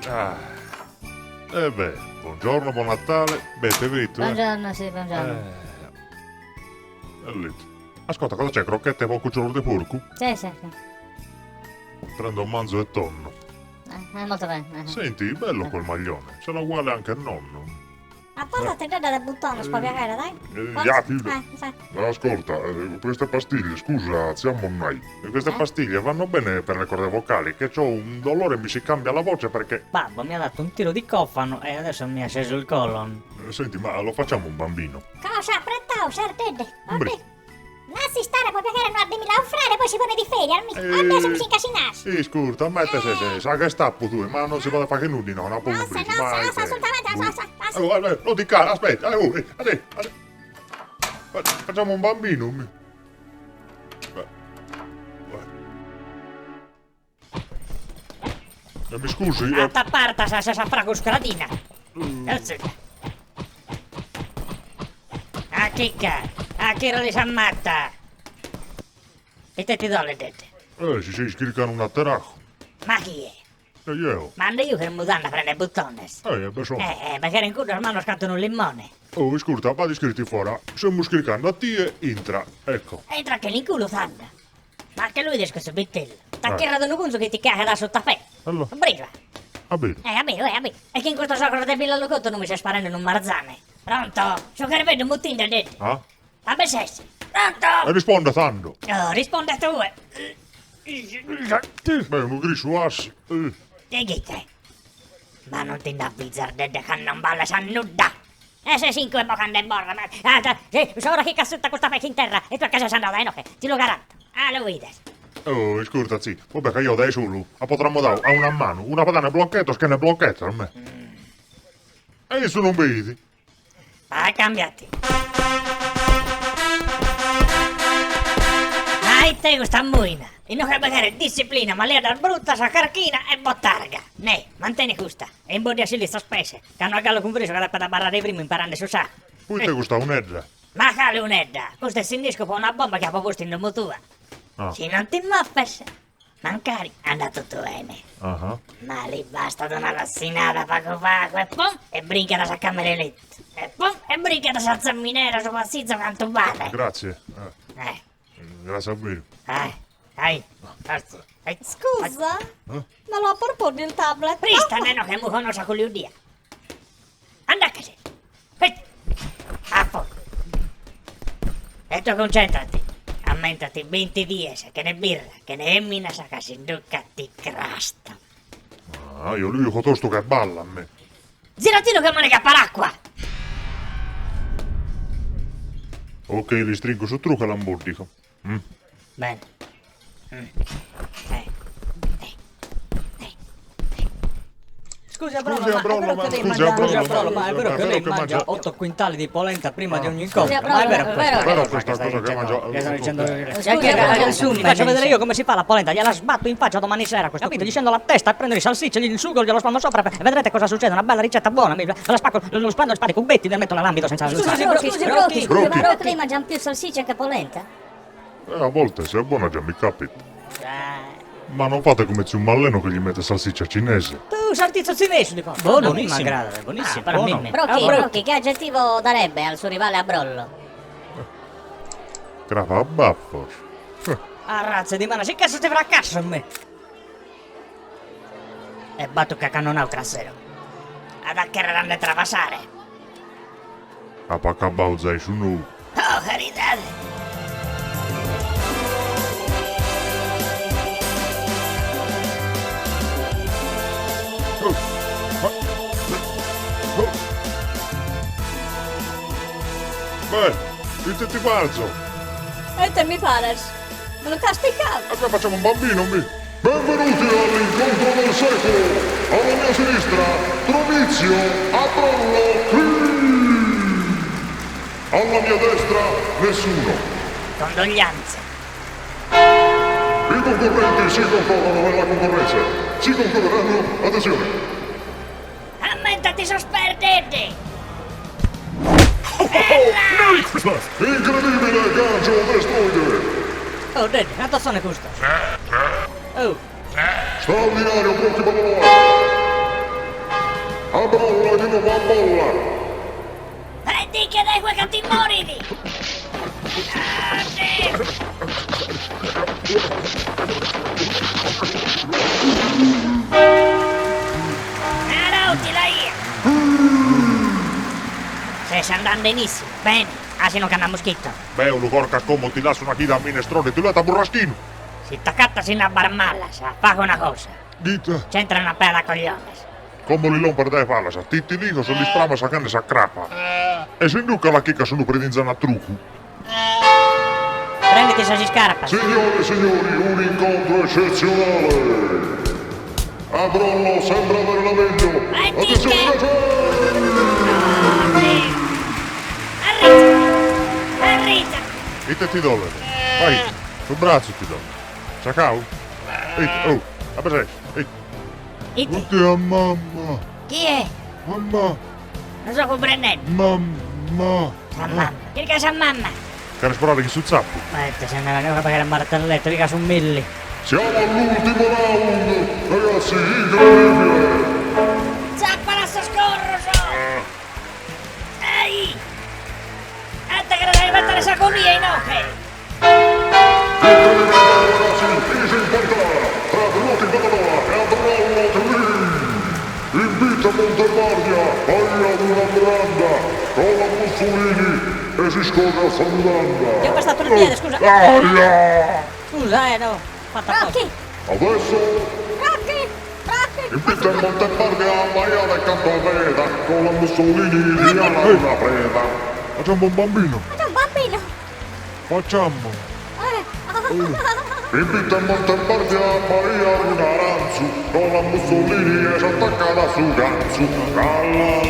Ah. Eh beh, buongiorno, buon Natale. Beh, frittu, eh? Buongiorno, sì, buongiorno. Eh. Letto. Ascolta, cosa c'è? Crocchette con cucciolo di porco? Sì, sì, sì. Prendo un manzo e tonno. Eh, molto bene. Eh. Senti, bello quel maglione. Ce l'ha uguale anche il nonno. A portate già da buttone, spaviagare, dai. Eh, Forza. ja, figlio. Eh, sì. Ascolta, eh, queste pastiglie, scusa, zia Monnai, queste Eh? pastiglie vanno bene per le corde vocali, che ho un dolore e mi si cambia la voce perché... Babbo mi ha dato un tiro di cofano e adesso mi è sceso il colon. Eh, Senti, ma lo facciamo un bambino? Cosa apprettau, sardette? Bri. Lasci stare, puoi piacere, non addemi la offrare, poi si pone di ferie, almi. Eh. Adesso mi si incasinassi. Sì, scusa, mette se se, sa che stappo tu, ma non si può fare che nulla, no, no, No, se, no, se, no, se, assolutamente, no, se, no, se. Allora, eh, non ti cara, aspetta, eh, oh, eh, adesso, adesso. Facciamo un bambino. mi. Beh, beh. Eh, mi scusi, eh, A tapparta sa sa fra scradina. A chicca, a chi li s'ammatta. E te ti do le dette. eh, si sei scriccano un atteraco. Ma chi è? E io, Ma io che mutanda prende buttones. eh, beh, insomma. Eh, eh, perché in culo hermano scattano un limone. Oh, scusa, vado iscritti fuori. Stiamo scriccando a te e entra, ecco. Entra che l'inculo tanda. Ma che lui dice questo bittello. T'acchierra Eh. d'un gunzo che ti caga da sotto a fe. Allora, Briva. va bene. Eh, vabbè, eh, vabbè. E che in questo sacro del Villa Locotto non mi stai sparando in un marzane. Pronto? Sono che vedo un muttino del detto. Ah? Vabbè, sessi. Pronto? E risponde tanto. Oh, risponde tu. eh. Beh, un griso assi. Eh. E che te? Ma non ti inavvizzar de che non balla sa nulla. E se cinque bocan de borra, ma... Ah, da, sì, ora che cassutta questa pecca in terra e tu a casa sei andata, eh, no, che ti lo garanto. Ah, lo vedi. Oh, scusa, sì. Vabbè, che io dai solo. A potremmo dare a una mano, una padana blocchetto, che ne blocchetto a me. E io sono un vedi. Va, cambiati. Dai, te questa muina. E non che magari disciplina, ma lei dal brutta sa carchina e bottarga. Ne, mantieni questa. E in bodi a sta spese. Che hanno a gallo compreso che da barrare primo imparando su sa. Poi te questa un'edda. Ma cale un'edda, questo è sinnisco per una bomba che ha posto in nome tua. Ah. Se non ti muoves, mancari, andrà tutto bene. Ah. Ma lì basta una rassinata poco poco e pum, e brinca da sa camera di letto. E pum, e brinca da sa zamminera su passizzo quanto vale. Grazie. Eh, Eh, grazie a voi. eh, dai, forza. Eh, Scusa? Eh? Ma lo porponi il tablet? Prista, neno che mu conosce con l'udia. Anda a casa. Eh, A poco. E tu concentrati. Ammentati 20 dies, che ne birra, che ne emmina sa casinduca ti crasta. Ah, io lui ho tosto che balla a me. Giratino che manica paracqua! Ok, li stringo su trucca l'amburdico. Mm. Bene. Mm. Eh. Scusi, Abrolo, Scusi, ma è Abrolo, vero ma- che lei scusi, mangia, Abrolo, scusi, Abrolo, ma- ma è vero è che lei vero che mangia mangia- 8 quintali di polenta prima di ogni incontro? Scusi, Ma è vero Abrolo, questa è vero cosa questa che stai cosa che dicendo? mangia- Che stanno dicendo? Scusi, Che- che- Abrolo. Vi faccio vedere io come si fa la polenta, gliela sbatto in faccia domani sera, questo capito? Gli scendo la testa e prendo le salsicce, gli il sugo, glielo spalmo sopra e vedrete cosa succede, una bella ricetta buona, mi, la spacco, lo spando, spari cubetti, le metto nell'ambito senza Scusi, Scusi, Brocchi, scusi, Brocchi, Brocchi, scusi, Brocchi. ma che lei mangia più salsiccia che polenta? Eh, a volte se è buona già mi capita. Eh, Ma non fate come zio Malleno che gli mette salsiccia cinese. Tu, sartizzo cinese, dico. Buono, Non mi buonissimo, aggrada, buonissimo, Ah, però buono. mi- Brocchi, Ah, Brocchi, che aggettivo darebbe al suo rivale a Brollo? Crapa a baffos. Ah, razza di mano, si cazzo ti fracasso a me. E batto che cannonau trasero. Ad accherrare travasare. A pacabau zai su nu. Oh, carità. Oh. Ah. Oh. Beh, dite ti parzo. E te mi pares? Me lo casticato. Aspetta, facciamo un bambino, mi. Benvenuti all'incontro del secolo. Alla mia sinistra, Trovizio Abrollo Cri. Alla mia destra nessuno. Condoglianze. I concorrenti si concorrono nella concorrenza. Si concorreranno, attenzione. Ammentati sos perdenti! Merry Christmas! Incredibile gancio destroide! Oh, Dedde, cantos sono custos? Oh. Straordinario Brocchi Badanoa! A bolla di nuovo a bolla! E di che dai che ti moridi! Arauti la ia! Ses andando benissimo, bene, asino che andamus chitto. Beh, unu corca como ti lasso una chida a minestrone, ti letta burraschinu! Si t'accattas in abbarmallas, fago una cosa. Dite, C'entra una pera da cogliones. como li lomper dae palas, ti ti ligos e l'ispramas a canes a crapa. E se induca la chicca sono predinzana a truccu. Prenditi sas iscarpas. Signore e signori, un incontro eccezionale! A Brollo sembra avere la meglio! E di Attenzione, che? calcio! Arrita! Arrita! Ite ti dole? Vai, sul braccio ti dole. Ciao. Ehi, oh, a pesè. Ehi. Ite, Oddio, mamma. chi è? Mamma, Non so comprendendo. mamma. Sa mamma. Che sa mamma? Quero sparare che su zappo. Ma se ne va a pagare a martelletto, mica su milli. Siamo all'ultimo round, ragazzi, incredibile. Zappala sto scorroso! Ehi! Atta che la devi mettere saconia in oche! Incredibile, ragazzi, finisce in parità tra Rocky Badanoa e Abrollo 3. Invita Montemardia, vai ad una branda, con la Mussolini e si scorre a Ti ho Fandanda. pestato il piede, scusa. Aia! Scusa, no. Fatta apposta. Rocky, Adesso Rocky, Rocky. invita Montemardia a maiale cantoveda, con la Mussolini via la una preda. Facciamo un bambino. Ma c'è un bambino. Facciamo. Eh. Invita Montebardia a Maria un aranzu, con la Mussolini e s'attaccata su ganzu. Alla